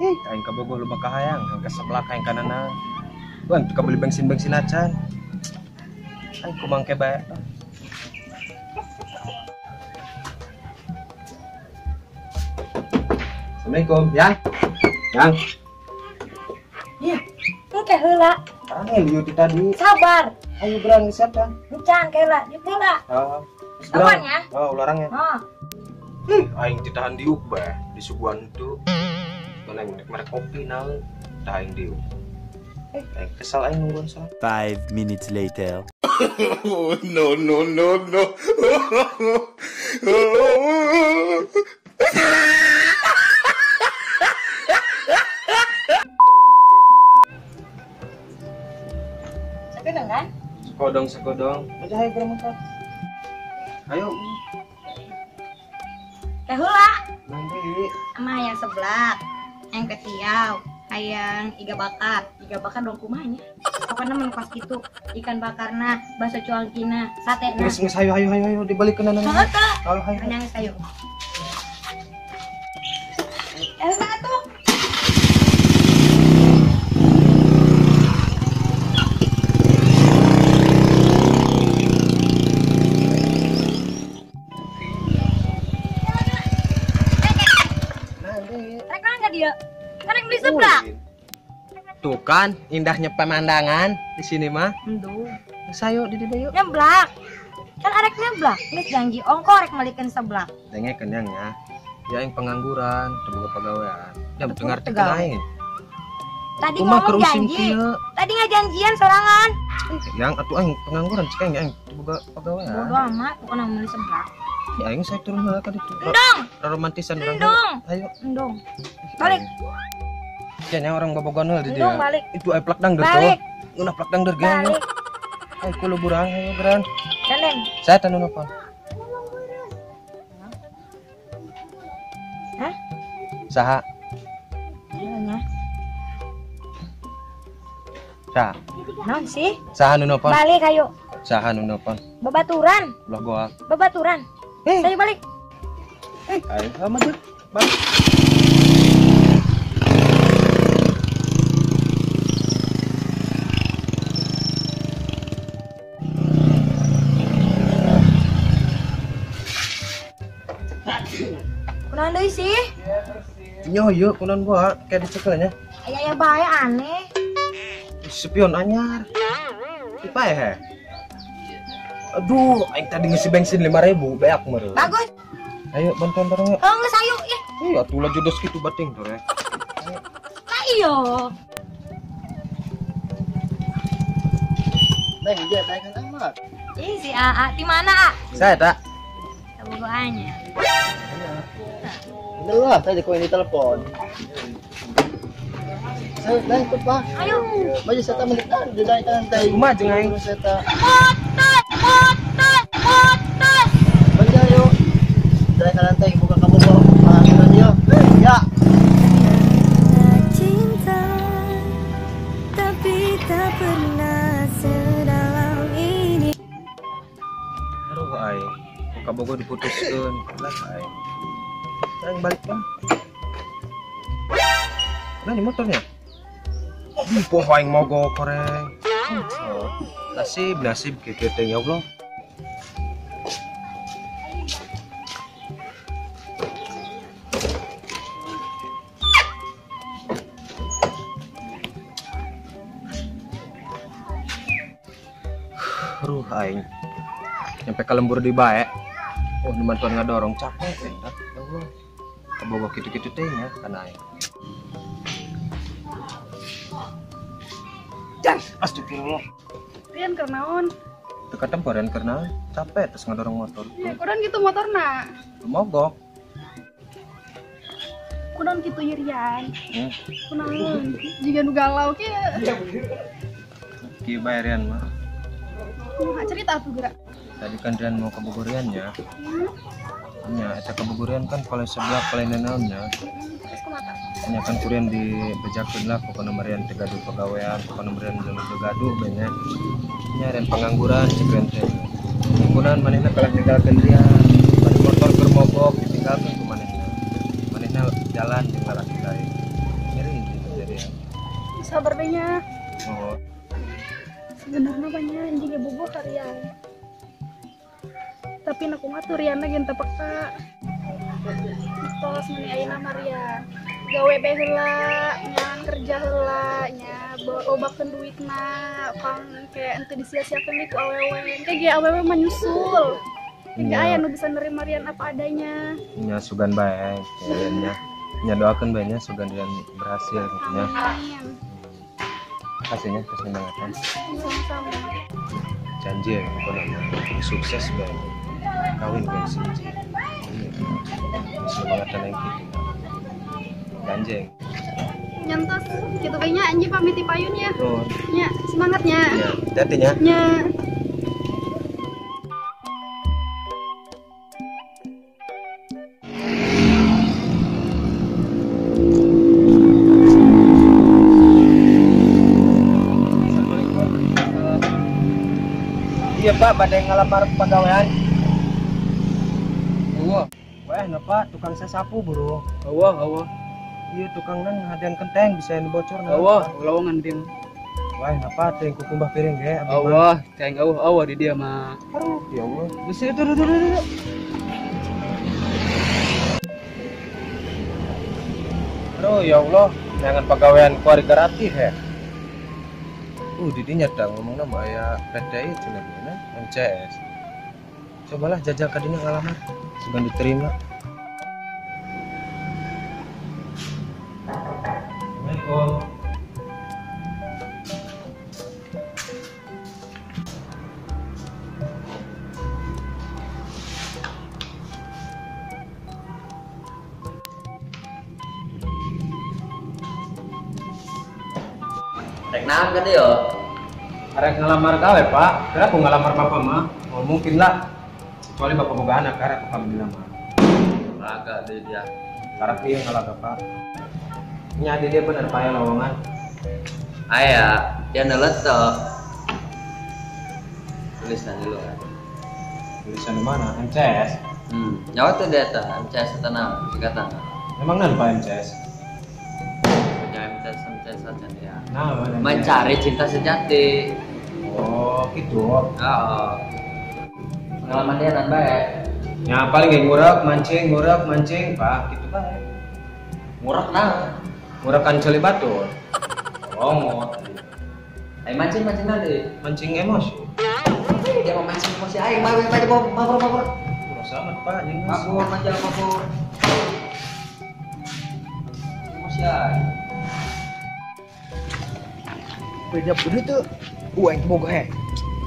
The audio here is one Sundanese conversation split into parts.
Ih, aing kabogoh loba kahayang, hayang ka seblak hayang kanana. Bang, teu kabeli bensin-bensin acan. Aing kumangke bae. Assalamualaikum, Yang. Yang. Iya, engke heula. Angel ieu ti tadi. Sabar. Ayo berang siap dah. Encan heula, dieu heula. Heeh. Kapan ya? Oh, ularangnya. Heeh. Ih, aing teu tahan diuk bae disuguhan teu. Mana aing merek kopi naon, tah aing diuk. Aing kesal aing nungguan salah. 5 minutes later. Oh, no no no no. Sekedeng kan? Sekodong, sekodong. Aja ayo berang makan. Ayo. Teh heula. Nanti. Sama yang seblak, yang ketiau, hayang iga bakar. Iga bakar dong kumanya. Pokoknya menu kos gitu, ikan bakarna, bakso cuangkina, sate na. Geus geus ayo ayo ayo ayo dibalikeun nana. Heeh teh. Ayo ayo. Anyang ayo. Satu. Dia kan yang beli seblak. Tuh kan indahnya pemandangan di sini mah. Enduh. Sayo di dieu yuk. Nyeblak. Kan arek nyeblak, geus janji ongko rek melikeun seblak. Dengekeun yang ya. Ya yang pengangguran, teu boga pagawean. Ya teu ngarti aing. Tadi ngomong janji. Tadi ngajanjian sorangan. Yang atuh aing pengangguran cek aing aing teu boga pagawean. Bodoh amat, pokona meuli seblak. Ya aing saya turun heula ka ditu. Endong. Romantisan urang. Endong. Ayo. Endong. Balik. Kayaknya orang bobogohan heula di dieu. Endong balik. Itu aya plak dangder tuh. Ngeunah plak dangder ge. Balik. Ayo kulo burang ayo geran. Gandeng. Saya tanu nelpon. Hah? Saha? Iya nya. Saha? Naon sih? Saha nu nelpon? Balik ayo. Saha nu nelpon? Babaturan. Ulah goa. Babaturan. Saya balik. Ayo sama aja. Balik. Kunaon deui sih? Nyo ieu kunaon gua kayak dicekelnya. Aya aya bae aneh. Spion anyar. Ipa ya? Aduh, aing tadi ngisi bensin 5.000, beak meureun. Bagus. Ayo bantuan bareng yuk. Oh, geus ayo ih. Iya, atuh lah jodos kitu bating tuh rek. Lah iyo. Neng, dia daekan amat. Ih, si AA di mana, A? Saya tak. Kabogohannya. Bener lah, tadi kau ini telepon. Saya naik ke pak. Ayo. Maju saya tak menit kan, dia daekan teh. Kumaha jeung aing? Saya tak. Putus, putus, putus. Maju ayo. Daekan teh buka kamu bawa panganan yo. Ya. Cinta tapi tak pernah sedalam ini. Aduh aing, kabogoh diputuskeun. Lah aing. Aing balik lah. Nah, ini motornya. Poh aing mogok koreng. Oh, nasib nasib kieu teh ya Allah. Aduh aing. Nyampe ka lembur di bae. Oh, nu bantuan ngadorong capek teh. Ya Allah. Kabogoh kitu-kitu teh nya kana aing. Astagfirullah. Rian keur naon? Teu katempo Rian keur naon? Capek terus ngadorong motor. Ya, kunaon kitu motorna? Mogok. Kunaon kitu ieu Rian? Kunaon? Jiga nu galau kieu. Kieu bae Rian mah. Kumaha cerita atuh geura? Tadi kan Rian mau ke Bogor Rian nya. Nya eta ke Bogor Rian kan kalau sebelah paling naonnya. Terus kumaha? Nya kan kurian dibejakeun lah pokona merian teu gaduh pagawean, pokona merian teu gaduh bae nya. Nya Rian pengangguran cek Rian teh. Kunaon manehna kalah ninggalkeun Rian. Bari motor keur mogok ditinggalkeun ku manehna. Manehna jalan jeung lalaki lain. ya. Sabar deh nya. Oh. Sebenarnya banyak juga bobo kalian. Tapi nak kumaha tuh Riana gen teu peka. Tos meni ayeuna mah Rian. Gawe bae heula, nya kerja heula, nya lobakeun duitna, pang kayak henteu disia-siakeun deui ku awewe. Engke ge awewe mah nyusul. Engke aya nu bisa nerima Rian apa adanya. Nya sugan bae nya. Nya doakeun bae nya sugan Rian berhasil gitu nya. Amin. Makasih nya kesemangatan. Sama-sama. Janji ya pokoknya sukses bae. Kawin bae si Inji. Semangatan yang gitu. Janji. Nyantos gitu kayaknya Anji pamit di payun ya. Oh. Nya, semangatnya. Ya, hati-hati nya. Nya. Iya Pak, pada yang ngalamar pegawaian. Wah, wah, napa tukang saya sapu bro. Wah, wah. Iya tukang nang hadian kenteng bisa yang bocor nah. Wah, lowongan tim. Wah, napa teh kukumbah piring ge. Wah, teh awah awah di dia mah. Aduh, ya Allah. Bisa itu tuh tuh. Aduh, ya Allah, jangan pegawaian keluarga gratis ya. Didinya dah ngomong nama ya PTI cenah na MCS. Cobalah jajal kadinya ngalamar, sugan diterima. Assalamualaikum. Rek naon ka dieu? Arek ngalamar gawe, Pak. Kira aku ngalamar bapak mah. Oh, mungkin lah. Kecuali bapak boga anak, karek aku kami dilamar. Laga deui dia. Karek ieu ngalaga, Pak. Nya di dia bener Pak ya lowongan. Aya, dia nelet tuh. Tulisan dulu kan. Tulisan di mana? MCS. Nyawa tuh dia tah, MCS tenang, singkatan. Emang nan Pak MCS? Punya MCS MCS aja dia. Nah, MCS. Mencari cinta sejati. Oh, gitu. Oh. Pengalaman dia nan bae. Ya paling ge ngurek, mancing, Pak, gitu bae. Ngurek nah. Ngurek kan ceuli batur. Oh, ayo mancing nanti. Mancing emosi. Dia mau mancing emosi aing, mabur mabur mabur. Kurang selamat, Pak, jeung mabur mancing mabur. Emosi aing. Beda duit tuh. Aing boga he.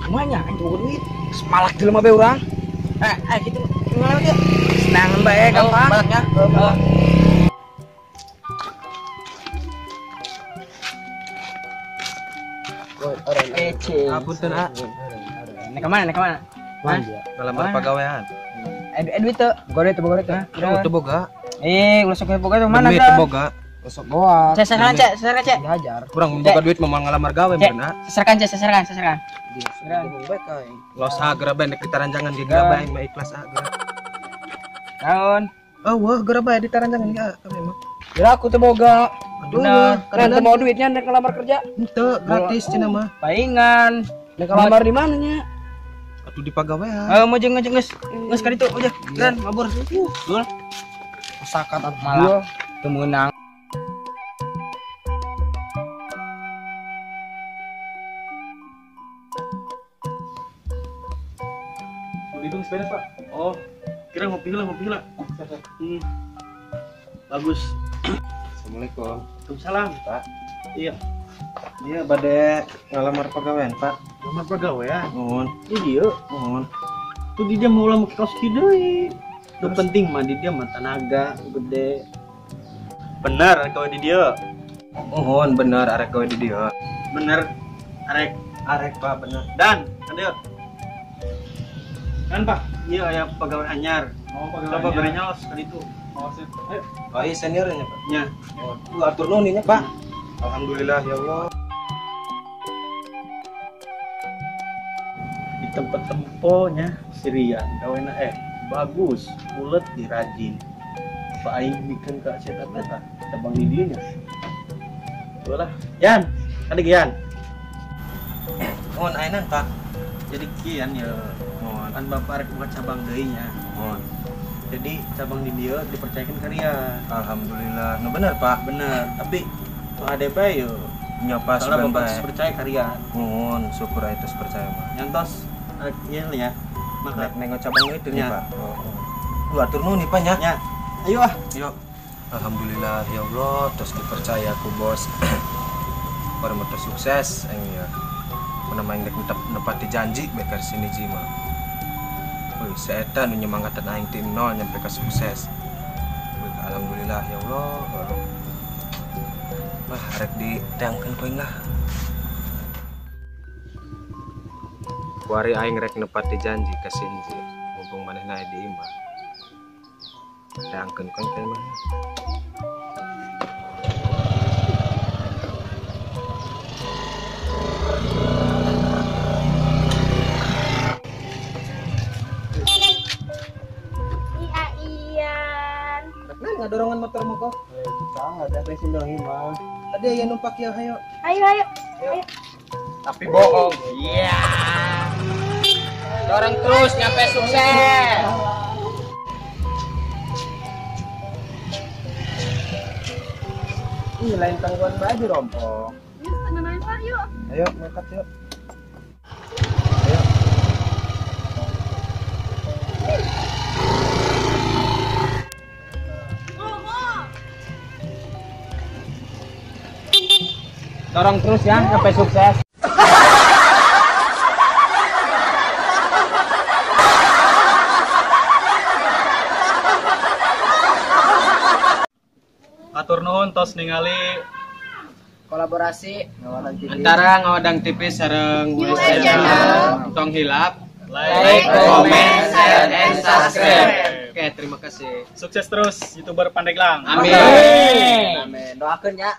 Kumanya aing boga duit. Semalak jelema bae urang. Gitu gimana tuh? Senangan bae gampang. Malaknya. Apunten, ah. Nek kemana? Nek kemana? Ngalamar pagawean. Duit tuh. Boga duit, boga duit. Aduh, teu boga. Ulah sok boga tuh mana? Duit teu boga. Sok boa. Seserkan, Cek, seserkan, Cek. Dihajar. Kurang boga duit mau ngalamar gawe bener. Seserkan, Cek, seserkan, seserkan. Los ah geura bae nek ditaranjangan ge geura bae mah ikhlas ah geura. Naon? Eueuh geura bae ditaranjangan ge kami mah. Geura aku teu boga. Aduh, kan teu mau duitnya nek ngelamar kerja. Henteu, gratis cenah mah. Paingan. Nek ngelamar di mana nya? Atuh di pagawean. Mau jeung geus. Geus ka ditu aja. Keren, mabur. Dul. Sakat atuh malah teu meunang. Hidung sepeda, Pak. Oh, kira ngopi lah, ngopi lah. Bagus. Assalamualaikum. Waalaikumsalam, Pak. Iya. Iya, bade ngalamar pagawean, Pak. Ngalamar pagawean? Nuhun. Ini dia. Nuhun. Tuh di dia mau ulah make kaos kieu deui. Nu penting mah di dia mah tenaga gede. Bener gawe di dia. Nuhun, bener arek gawe di dia. Bener arek arek Pak, bener. Dan, ada. Kan Pak, iya aya pegawai anyar. Oh, pegawai. Coba beri nyaos kali itu. Oh, sip. Ayo. Oh, iya seniornya, Pak. Ya. Oh, atur nuhun ini, Pak. Alhamdulillah ya Allah. Di tempat temponya si Rian gawena bagus, ulet dirajin. Pak aing bikin ka setan eta, tabang di dieu nya. Lah, Yan, ada Gian. Mohon ainan Pak. Jadi kian ya, mohon kan Bapak rek buka cabang deui nya. Mohon. Jadi cabang di dieu dipercayakan ka Rian. Alhamdulillah. Nu bener Pak. Bener, tapi nu ade bae yo. Nya pas soalnya Bapak tos percaya ka Rian. Mohon, syukur aya tos percaya mah. Yang tos ieu nya. Maka nengok cabang itu nih Nya. Pak. Oh. Lu atur nuhun nih Pak nya. Nya. Ayo ah. Yuk. Alhamdulillah ya Allah, terus dipercaya aku bos. Baru motor sukses aing ya. Mana main dek nepati janji bekar sini jima. Wih, setan nu nyemangatan aing tim nol nyampe ke sukses. Wih, alhamdulillah ya Allah. Wah, rek diteangkeun ku aing lah. Kuari aing rek nepati janji ka Sinji, mumpung manehna aya di imah. Teangkeun ku aing ka imah. Nah, dorongan motor mau kok. Ada bensin dong mah. Tadi aya numpak ya, ayo. Ayo, ayo. Ayo. Tapi bohong. Iya. Dorong terus nyampe sukses. Ih, lain tangguhan baju rompong. Ini setengah nanya, Pak, yuk. Ayo, mangkat yuk. Ayo. Dorong terus ya sampai sukses. Atur nuhun tos ningali kolaborasi antara Ngawadang TV sareng US Channel. Tong hilap like, comment, share, and subscribe. Oke, terima kasih. Sukses terus YouTuber Pandeglang. Amin. Amin. Doakeun ya.